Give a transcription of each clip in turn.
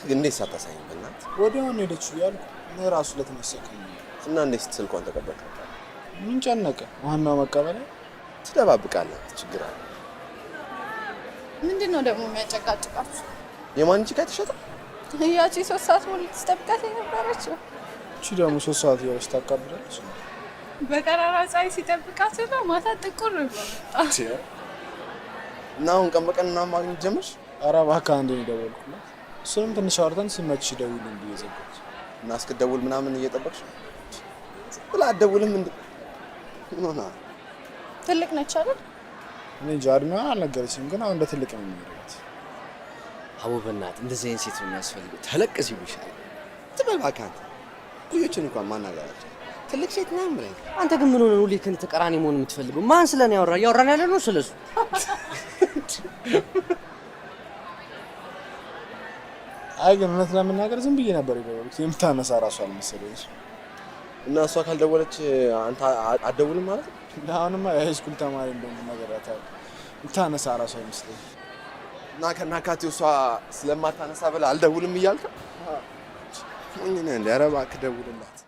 ግን እንዴት ሳታሳይኝ በእናትህ? ወዲያውኑ ሄደች እያልኩ እኔ ራሱ ለተመሰከኝ። እና እንዴት ስልኳን ተቀበልክ? ምን ጨነቀ? ዋናው መቀበል። ትደባብቃለህ፣ ችግር አለ። ምንድን ነው ደግሞ የሚያጨቃጭቃችሁ? የማን ጭቃ የተሸጠ? ያቺ 3 ሰዓት ሙሉ ትጠብቃት የነበረችው። እቺ ደግሞ 3 ሰዓት እያለች ታቃብላለች። በጠራራ ፀሐይ ሲጠብቃት ነው ማታ ጥቁር ብሎ መጣ። እና አሁን ቀን በቀን ምናምን ማግኘት ጀመርሽ? ኧረ እባክህ አንዴ ነው የደወልኩላት። እሱንም ትንሽ አውርተን ሲመችሽ ደውይልኝ ብዬ ዘጋሁት። እና እስክትደውል ምናምን እየጠበቅሽ ነው? ዝም ብላ አትደውልም እንዴ? ምን ሆና? ትልቅ ነች አይደል? እኔ እንጃ እድሜዋን አልነገረችኝም፣ ግን አሁን እንደ ትልቅ ነው የሚሄድባት። አቦ በእናትህ እንደዚህ አይነት ሴት ነው የሚያስፈልገው። ተለቅ ሲሉ ይሻላል። ትበል እባክህ አንተ። እኩዮችን እንኳን ማናገራቸው ትልቅ ሴት ምናምን ብለኝ። አንተ ግን ምን ሆነህ ነው ሁሌ ከእኔ ተቃራኒ መሆን የምትፈልገው? ማን ስለኔ ያወራ? እያወራን ያለ ነው ስለሱ። አይ ግን እውነት ለመናገር ዝም ብዬ ነበር የደወልኩት። የምታነሳ ራሱ አልመሰለኝም። እና እሷ ካልደወለች አንተ አትደውልም ማለት ነው? አሁንማ የሃይስኩል ተማሪ እንደሆንኩ ነግሬያታለሁ። የምታነሳ ራሱ አይመስለኝም። እና ከናካቴው እሷ ስለማታነሳ ብለህ አልደውልም እያልክ? ሞኝ ነህ እንዴ? ኧረ እባክህ ደውልላት።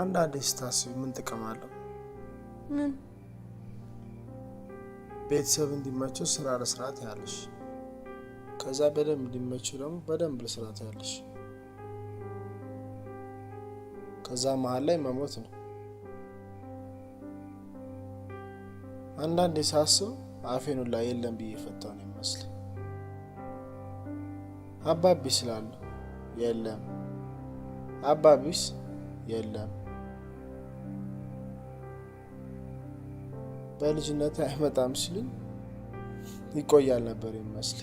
አንዳንዴ ስታስቢ ምን ጥቅም አለው? ምን? ቤተሰብ እንዲመቸው ስራ ለስራት ያለሽ፣ ከዛ በደንብ እንዲመቸው ደግሞ በደንብ ለስራት ያለሽ፣ ከዛ መሀል ላይ መሞት ነው። አንዳንዴ ሳስብ አፌን ሁላ የለም ብዬ ፈታው ነው የሚመስለኝ። አባቢ ስላለ የለም፣ አባቢስ የለም። በልጅነት አይመጣም ሲሉኝ ይቆያል ነበር የሚመስል።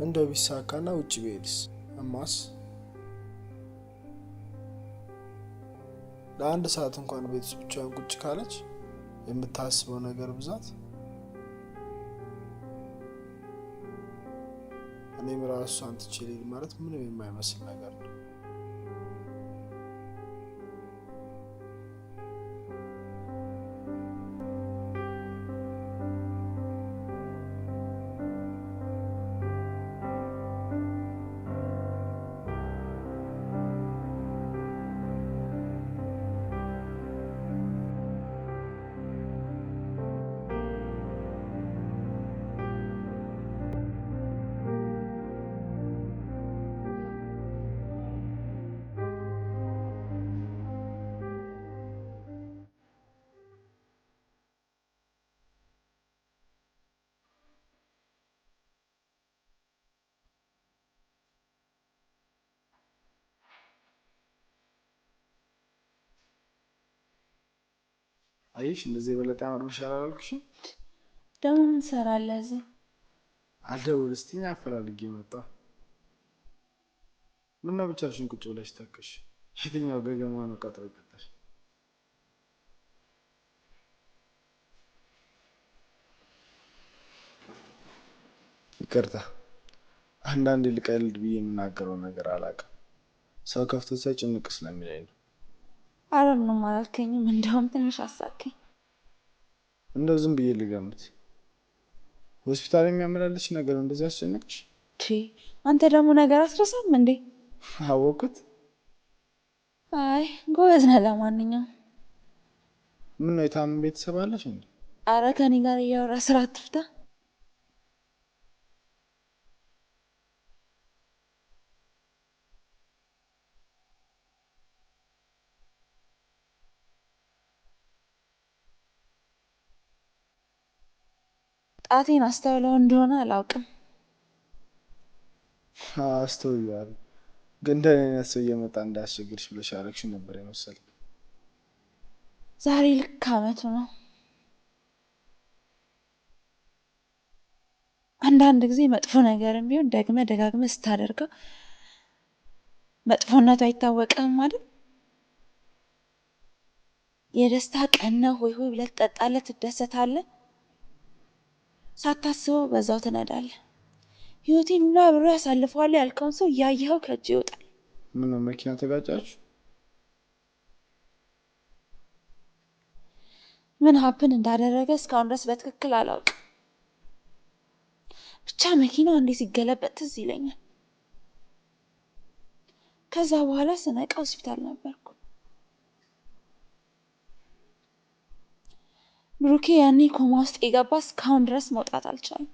እንደው ቢሳካና ውጭ ብሄድስ? እማስ ለአንድ ሰዓት እንኳን ቤት ውስጥ ብቻዋን ቁጭ ካለች የምታስበው ነገር ብዛት እኔም ራሱ እሷን ትቼ ልሂድ ማለት ምንም የማይመስል ነገር ነው። አየሽ፣ እንደዚህ የበለጠ ያምርብሻል አላልኩሽም? ደግሞ ምን ትሰራለህ እዚህ? አልደውል እስቲ አፈላልጌ መጣሁ። ምነው ብቻሽን ቁጭ ብለሽ ተከሽ? የትኛው ገገማ ነው ቀጥሮ የቀጠርሽ? ይቅርታ፣ አንዳንዴ ልቀልድ ብዬ የምናገረው ነገር አላውቅም። ሰው ከፍቶ ሳይ ጭንቅ ስለሚለኝ ነው። አረ ምንም አላልከኝም። እንደውም ትንሽ አሳከኝ። እንደው ዝም ብዬ ልገምት፣ ሆስፒታል የሚያመላልሽ ነገር እንደዚህ አስጨነቅሽ? አንተ ደግሞ ነገር አትረሳም እንዴ? አወኩት። አይ ጎበዝ ነህ። ለማንኛውም ምን ነው የታመመ ቤተሰብ አለሽ እንዴ? አረ ከኔ ጋር እያወራ ስራ አትፍታ። ጣቴን አስተውለው እንደሆነ አላውቅም። አስተውያለሁ፣ ግን እንደኔ አይነት ሰው እየመጣ እንዳያስቸግርሽ ብለሽ ያደረግሽው ነበር የመሰለኝ። ዛሬ ልክ አመቱ ነው። አንዳንድ ጊዜ መጥፎ ነገርም ቢሆን ደግመህ ደጋግመህ ስታደርገው መጥፎነቱ አይታወቅም ማለት። የደስታ ቀን ነው ሆይ ሆይ ብለህ ትጠጣለህ፣ ትደሰታለህ። ሳታስበው በዛው ትነዳለህ። ህይወቴን ሁሉ አብሮ ያሳልፈዋል ያልከውን ሰው እያየኸው ከእጅ ይወጣል። ምነው መኪና ተጋጫችሁ? ምን happen እንዳደረገ እስካሁን ድረስ በትክክል አላውቅም። ብቻ መኪናው እንዴት ሲገለበጥ ትዝ ይለኛል። ከዛ በኋላ ስነቃ ሆስፒታል ነበርኩ። ብሩኬ ያኔ ኮማ ውስጥ የገባ እስካሁን ድረስ መውጣት አልቻለም።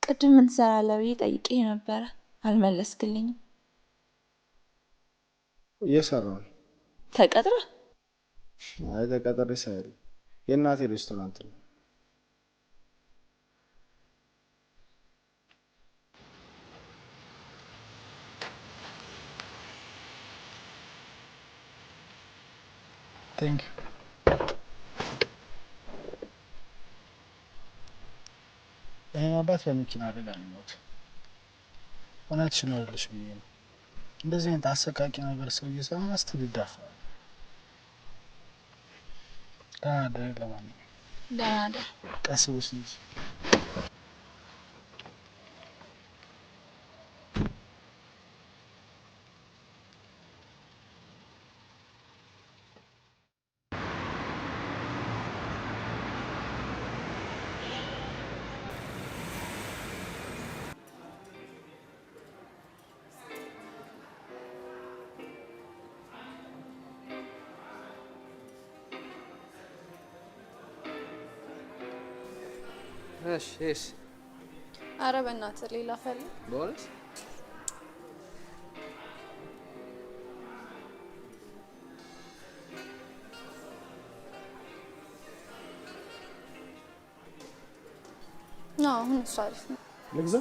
ቅድም ምን ትሰራለህ ብዬ ጠይቄ ነበረ፣ አልመለስክልኝም። እየሰራሁ ነው። ተቀጥረህ? አይ ተቀጥሬ ሳይሆን የእናቴ ሬስቶራንት ነው። Thank you። የእኔ አባት በመኪና አደጋ ነው የሞተው። እውነትሽን ነው ልልሽ ብዬ ነው። እንደዚህ አይነት አሰቃቂ ነገር ሰው እየሰማ ስትል ይዳፈራል። ደህና እደሪ። ለማንኛውም ደህና እደር። ቀስ ብለሽ እንጂ። እሺ እሺ። አረ በእናትህ ሌላ ፈልግ። በእውነት አሁን እሱ አሪፍ ነው። ልግዛ?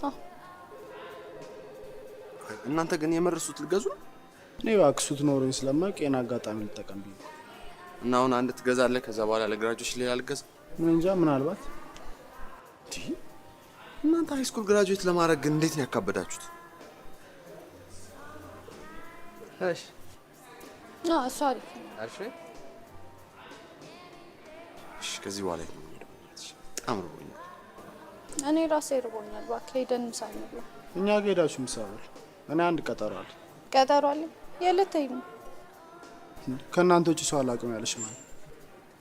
አዎ። እናንተ ግን የምር suit ልገዙ ነው? እኔ እባክህ suit ኖሮኝ ስለማያውቅ ይሄን አጋጣሚ ልጠቀም ብዬ ነው። እና አሁን አንድ ትገዛለህ፣ ከዛ በኋላ ለ graduation ሌላ ልገዛ። ምን እንጃ፣ ምናልባት። እናንተ high school graduate ለማድረግ ግን እንዴት ነው ያካበዳችሁት? እሺ እሱ አሪፍ ነው። አሪፍ ነው። እሺ ከዚህ በኋላ የት ነው የምንሄደው? በጣም ርቦኛል። እኔ ራሴ ርቦኛል። እባክህ ሄደን ምሳ እንብላ። እኛ ጋር ሄዳችሁ ምሳ በሉ። እኔ አንድ ቀጠሮ አለ። ቀጠሮ አለ? የለት ነው። ከእናንተ ውጭ ሰው አላውቅም ያለሽ ማለት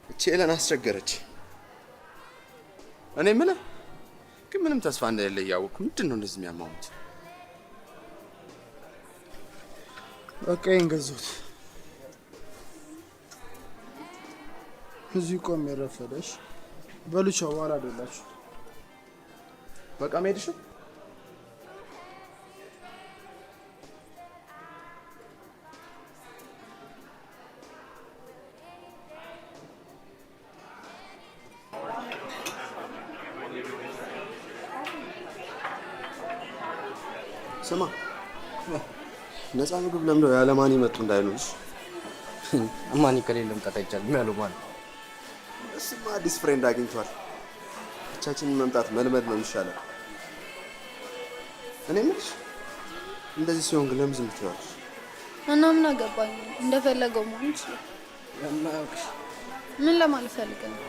እቺ ኤለን አስቸገረች። እኔ የምልህ ግን ምንም ተስፋ እንደሌለ እያወቅሁ ምንድን ነው እንደዚህ የሚያማሙት? በቃ ይሄን ገዛሁት። እዚህ ቆሜ ረፈደሽ። በሉ ቻው፣ በኋላ አደላችሁ። በቃ መሄድሽ ነው? ስማ፣ ነፃ ምግብ ለምደው ያለ money መጡ እንዳይሉሽ። Money ከሌለ መምጣት አይቻልም ያለው ማለት እሱማ አዲስ friend አግኝቷል። ብቻችንን መምጣት መልመድ ነው የሚሻለው። እኔ የምልሽ እንደዚህ ሲሆን ግን ለምን ዝም ትይዋለሽ? እና ምን አገባኝ? እንደፈለገው መሆን ይችላል። ለማያውቅሽ ምን ለማለት ፈልገህ ነው?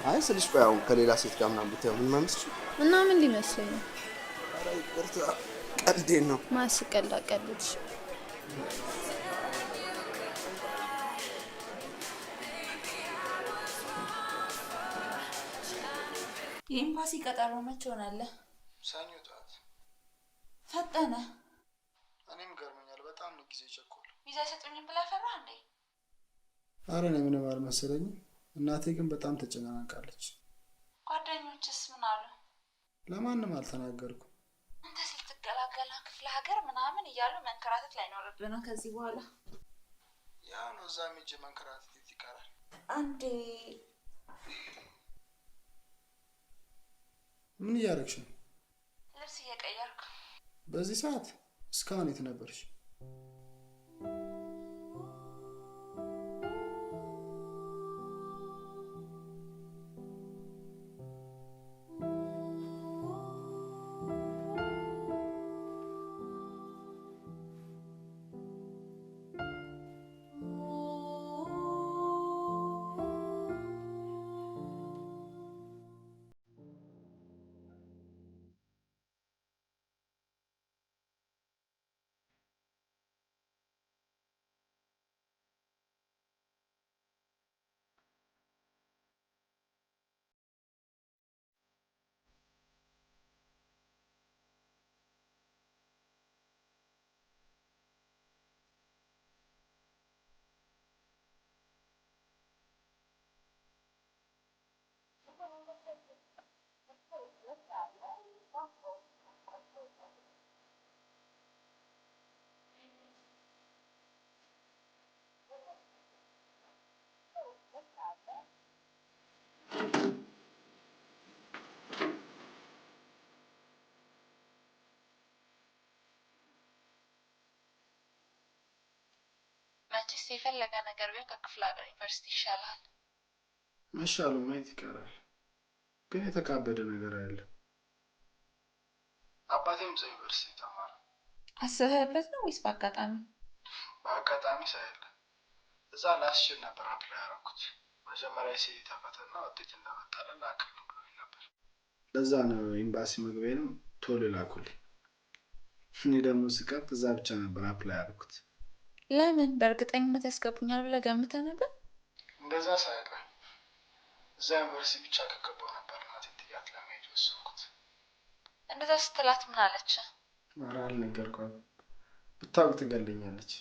አይ ስልሽ፣ ቆይ አሁን ከሌላ ሴት ጋር ምናምን ብታየው ምን አይመስልሽም? እና ምን ሊመስለኝ ነው? ኧረ ይቅርታ፣ ቀልዴን ነው። ማስቀልድ አቀልድሽ። የኤምባሲ ቀጠሮ መቼ ሆናለ? ሰኞ ጠዋት። ፈጠነ። እኔም ገርሞኛል። በጣም ነው ጊዜ ቸኮል። ቪዛ አይሰጡኝም ብለህ ፈራህ እንዴ? አረ እኔ ምንም አልመሰለኝም። እናቴ ግን በጣም ተጨናንቃለች። ጓደኞችስ ምን አሉ? ለማንም አልተናገርኩም። አንተ ስትገላገላ ክፍለ ሀገር ምናምን እያሉ መንከራተት ላይኖርብህ ነው ከዚህ በኋላ። ያው ነው፣ እዛም ሄጄ መንከራተት የት ይቀራል? አንዴ ምን እያደረግሽ ነው? ልብስ እየቀየርኩ። በዚህ ሰዓት እስካሁን የት ነበርሽ? መቼስ የፈለገ ነገር ቢሆን ከክፍለ ሀገር ዩኒቨርሲቲ ይሻላል። መሻሉ ማየት ይቀራል፣ ግን የተካበደ ነገር አይደለም። አባቴም እዛ ዩኒቨርሲቲ ተማረ። አስበህበት ነው ወይስ በአጋጣሚ? በአጋጣሚ ሳይል እዛ ላስችል ነበር apply ያደረኩት። መጀመሪያ የ SAT ፈተና ውጤት እንደመጣልህ ላክልኝ ብሎኝ ነበር። ለዛ ነው ኤምባሲ መግቢያንም ቶሎ ላኩልኝ። እኔ ደግሞ ስቀብጥ እዛ ብቻ ነበር apply ያደረኩት። ለምን በእርግጠኝነት ያስገቡኛል ብለህ ገምተህ ነበር? እንደዛ ሳይል እዛ ዩኒቨርሲቲ ብቻ ከገባሁ ነበር እናቴን ጥያት ለመሄድ የወሰንኩት። እንደዛ ስትላት ምን አለች? ኧረ አልነገርኳትም። ብታውቅ ትገለኛለች።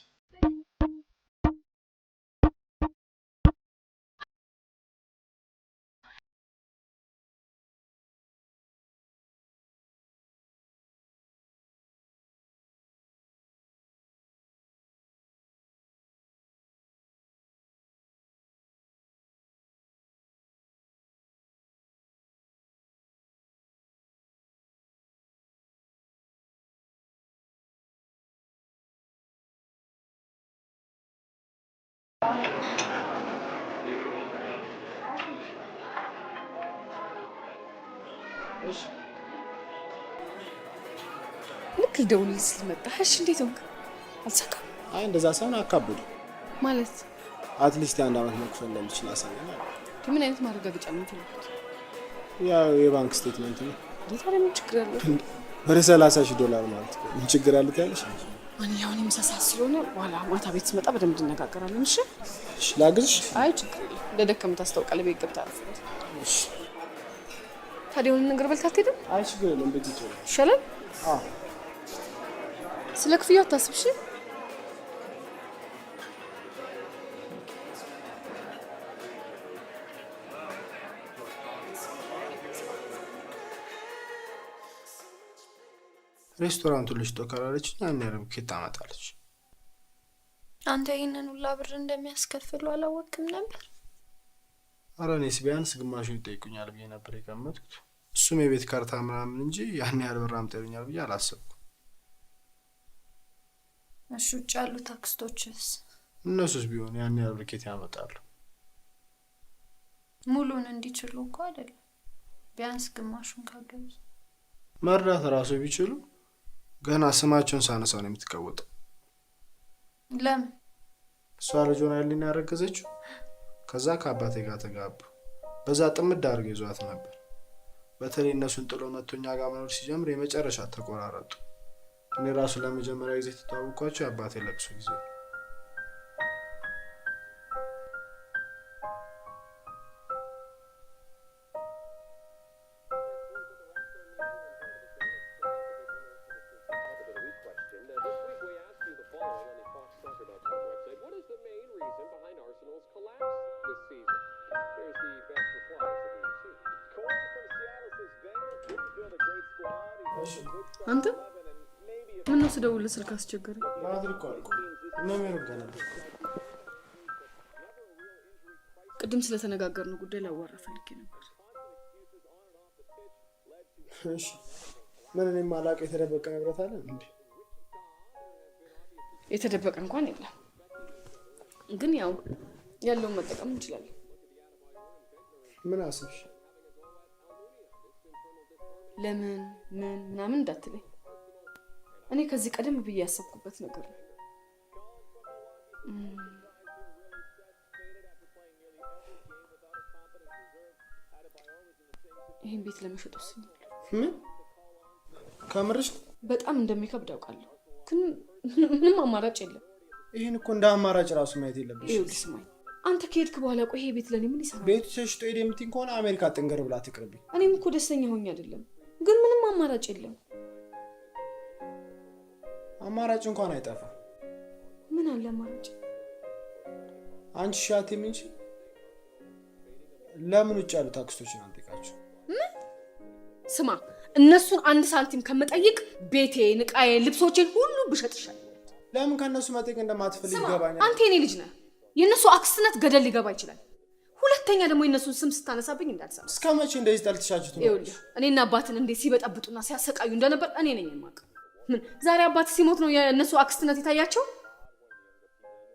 ልክ ልደውልልህ ስል መጣህ። እሺ እንዴት ሆንክ? አልተሳካም? አይ እንደዛ ሳይሆን አካብዱ ማለት at least የአንድ ዓመት መክፈል እንደምችል አሳየኝ። ምን አይነት ማረጋገጫ ነው የምትፈልጉት? ያው የባንክ statement ነው። ታዲያ ምን ችግር አለው? ወደ $30,000 ማለት ነው። ምን ችግር አለ ትያለሽ? እኔ አሁን የምሳ ሰዓት ስለሆነ በኋላ ማታ ቤት ስመጣ በደንብ እንነጋገራለን። እሺ እሺ፣ ላግዝሽ? አይ ችግር የለም። እንደደከመህ ታስታውቃለህ። ቤት ገብተህ አረፍ በል። እሺ። ታዲያ የሆነ ነገር በልተህ አትሄድም? አይ ችግር የለም። ቤት ሂጅ ይሻላል። አዎ። ስለ ክፍያው አታስብ እሺ። ሬስቶራንቱን ልሽጦ ካላለችኝ ያን ያህል ኬት ታመጣለች? አንተ ይህንን ሁላ ብር እንደሚያስከፍሉ አላወቅም ነበር? ኧረ እኔስ ቢያንስ ግማሹን ይጠይቁኛል ብዬ ነበር የገመትኩት። እሱም የቤት ካርታ ምናምን እንጂ ያን ያህል ብር አምጣ ይሉኛል ብዬ አላሰብኩም። እሺ ውጭ ያሉት አክስቶችስ? እነሱስ ቢሆን ያን ያህል ብር ኬት ያመጣሉ? ሙሉን እንዲችሉ እኮ አይደለም፣ ቢያንስ ግማሹን ካገዙ። መርዳት እራሱ ቢችሉ ገና ስማቸውን ሳነሳ ነው የምትቀወጠው። ለምን? እሷ ልጅ ሆና ያለኝ ያረገዘችው። ከዛ ከአባቴ ጋር ተጋቡ። በዛ ጥምድ አድርገው ይዟት ነበር። በተለይ እነሱን ጥሎ መጥቶ እኛ ጋር መኖር ሲጀምር የመጨረሻ ተቆራረጡ። እኔ ራሱ ለመጀመሪያ ጊዜ የተተዋወቅኳቸው የአባቴ ለቅሶ ጊዜ ነው። አንተ ምነው ስደውልልህ ስልክ አስቸገረኝ? ቅድም ስለተነጋገርነው ጉዳይ ላዋራ ፈልጌ ነበር። እሺ፣ ምን እኔ የማላውቀው የተደበቀ ንብረት አለ እንዴ? የተደበቀ እንኳን የለም፣ ግን ያው ያለውን መጠቀም እንችላለን። ምን አሰብሽ? ለምን ምን ምናምን እንዳትለኝ። እኔ ከዚህ ቀደም ብዬ ያሰብኩበት ነገር ነው። ይህን ቤት ለመሸጥ ወስኛለሁ። ምን? ከምርሽ? በጣም እንደሚከብድ አውቃለሁ፣ ግን ምንም አማራጭ የለም። ይህን እኮ እንደ አማራጭ ራሱ ማየት የለብሽ። ይኸውልህ ስማኝ፣ አንተ ከሄድክ በኋላ ቆይ ይሄ ቤት ለእኔ ምን ይሰራል? ቤቱ ተሽጦ ሄደ የምትይኝ ከሆነ አሜሪካ ጥንገር ብላ ትቅርብኝ። እኔም እኮ ደስተኛ ሆኜ አይደለም፣ ግን ምንም አማራጭ የለም። አማራጭ እንኳን አይጠፋም። ምን አለ አማራጭ? አንቺ ሻቲም እንጂ ለምን ውጭ ያሉት አክስቶችን አንጠይቃቸው? ምን? ስማ፣ እነሱን አንድ ሳንቲም ከምጠይቅ ቤቴን፣ ዕቃዬን፣ ልብሶቼን ሁሉ ብሸጥ ይሻላል። ለምን ከእነሱ መጠየቅ እንደማትፈልግ ይገባኛል። አንተ የኔ ልጅ ነህ። የእነሱ አክስትነት ገደል ሊገባ ይችላል። ሁለተኛ ደግሞ የእነሱን ስም ስታነሳብኝ እንዳልሰማ። እስከ መቼ እንደዚህ ጠልተሻችሁ ትኖራለሽ? ይኸውልህ እኔና አባትን እንዴት ሲበጠብጡና ሲያሰቃዩ እንደነበር እኔ ነኝ የማውቀው። ምን ዛሬ አባት ሲሞት ነው የእነሱ አክስትነት የታያቸው?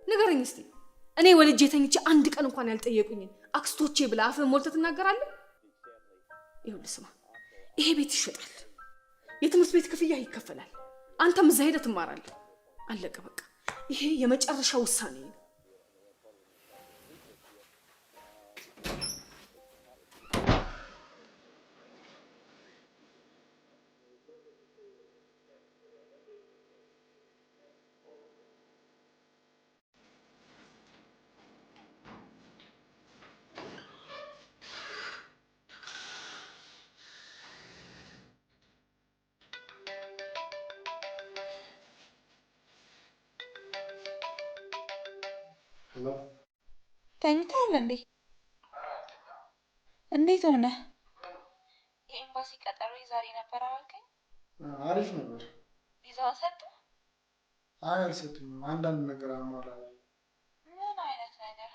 ንገረኝ እስቲ። እኔ ወልጄ ተኝቼ አንድ ቀን እንኳን ያልጠየቁኝን አክስቶቼ ብለህ አፍህን ሞልተህ ትናገራለህ? ይኸውልህ ስማ፣ ይሄ ቤት ይሸጣል፣ የትምህርት ቤት ክፍያ ይከፈላል፣ አንተም እዛ ሄደህ ትማራለህ። አለቀ በቃ። ይሄ የመጨረሻ ውሳኔ ነው። ተኝተሃል እንዴ? እንዴት ሆነ? የኤምባሲ ቀጠሮ ዛሬ ነበር አላልከኝ? አሪፍ ነበር። ቪዛውን ሰጡ? አይ አልሰጡኝም። አንዳንድ ነገር አሟላለሁ። ምን አይነት ነገር?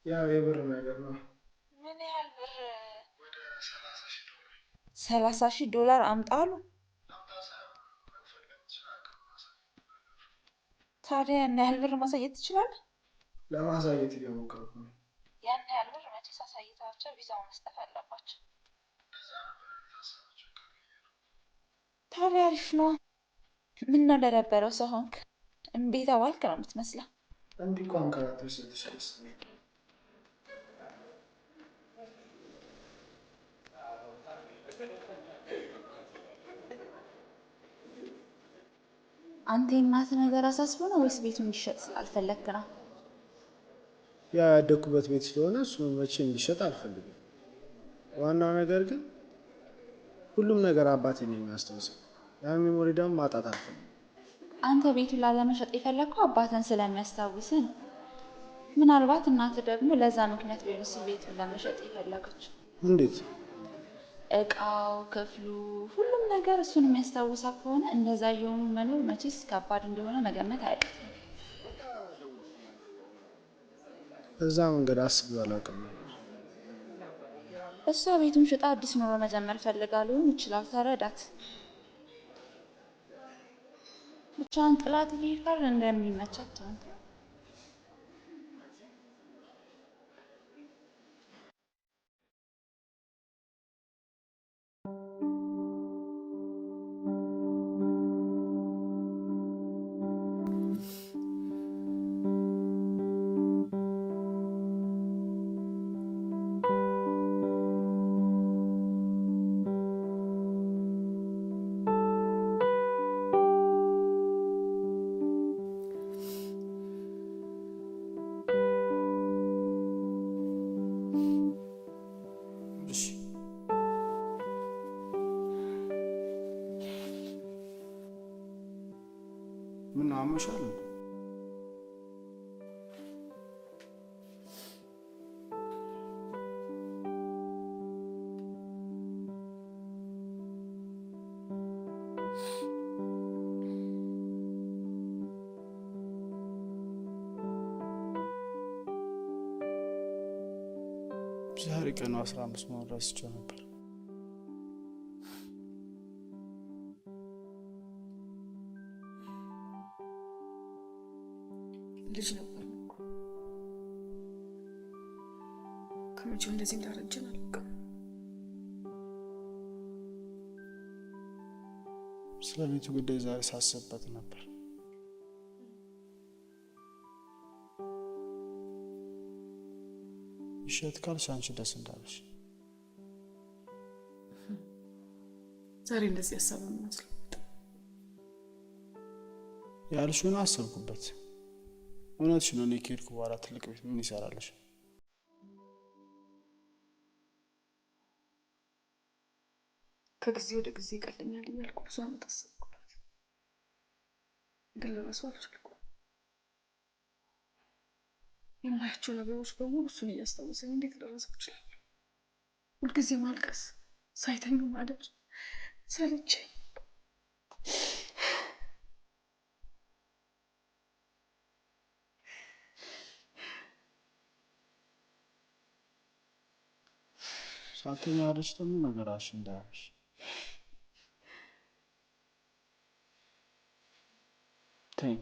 ያው የብር ነገር ነው። ምን ያህል ብር? $30,000 አምጣ አሉ። ታዲያ ያን ያህል ብር ማሳየት ትችላለህ? ለማሳየት እየሞከርኩ ነው። ያን ያህል ብር መቼስ አሳይታቸው ቪዛውን መስጠት አለባቸው። ታዲያ አሪፍ ነው። ምነው ለደበረው ሰው ሆንክ? እምቢ ተባልክ ነው የምትመስለው። እንዲህ እንኳን ካራተሽ ደስ የሚል። አንተ የእናትህ ነገር አሳስቦ ነው ወይስ ቤቱ እንዲሸጥ ስላልፈለግክ ነው? ያ ያደግኩበት ቤት ስለሆነ እሱ መቼ እንዲሸጥ አልፈልግም። ዋናው ነገር ግን ሁሉም ነገር አባቴን ነው የሚያስታውሰው። ያን memory ደግሞ ማጣት አልፈልግም። አንተ ቤቱን ላለመሸጥ የፈለግከው አባትን ስለሚያስታውስ ነው። ምናልባት እናትህ ደግሞ ለዛ ምክንያት ቢሆንስ ቤቱን ለመሸጥ የፈለገችው። እንዴት? እቃው፣ ክፍሉ፣ ሁሉም ነገር እሱን የሚያስታውሳ ከሆነ እንደዛ እየሆኑ መኖር መቼስ ከባድ እንደሆነ መገመት አያቅትም። በዛ መንገድ አስቤው አላውቅም ነበር። እሷ ቤቱን ሽጣ አዲስ ኑሮ መጀመር ፈልጋ ሊሆን ይችላል። ተረዳት። ብቻዋን ጥላት እየሄድክ እንደሚመቻት ትሆን። ምን አሞሻል? ዛሬ ቀኑ 15 መሆኑን ረስቼው ነበር። ልጅ ነበር እኮ። ከመቼው እንደዚህ እንዳረጀን አላውቅም። ስለ ቤቱ ጉዳይ ዛሬ ሳስብበት ነበር። ይሸጥ ካልሽ አንቺ ደስ እንዳለሽ። ዛሬ እንደዚህ ሀሳብ የሚመስለው ያልሽውን አሰብኩበት። እውነትሽ ነው። እኔ ከሄድኩ በኋላ ትልቅ ቤት ምን ይሰራልሽ? ከጊዜ ወደ ጊዜ ይቀለኛል እያልኩ ብዙ ዓመት አሰብኩበት፣ ግን ልረሳው አልቻልኩም። የማያቸው ነገሮች በሙሉ እሱን እያስታወሰኝ እንዴት ልረሳው እችላለሁ? ሁልጊዜ ማልቀስ፣ ሳይተኙ ማደር ሰለቸኝ። ሳተኛ አለች ደግሞ ነገራሽ እንዳያሽ። ተይኝ።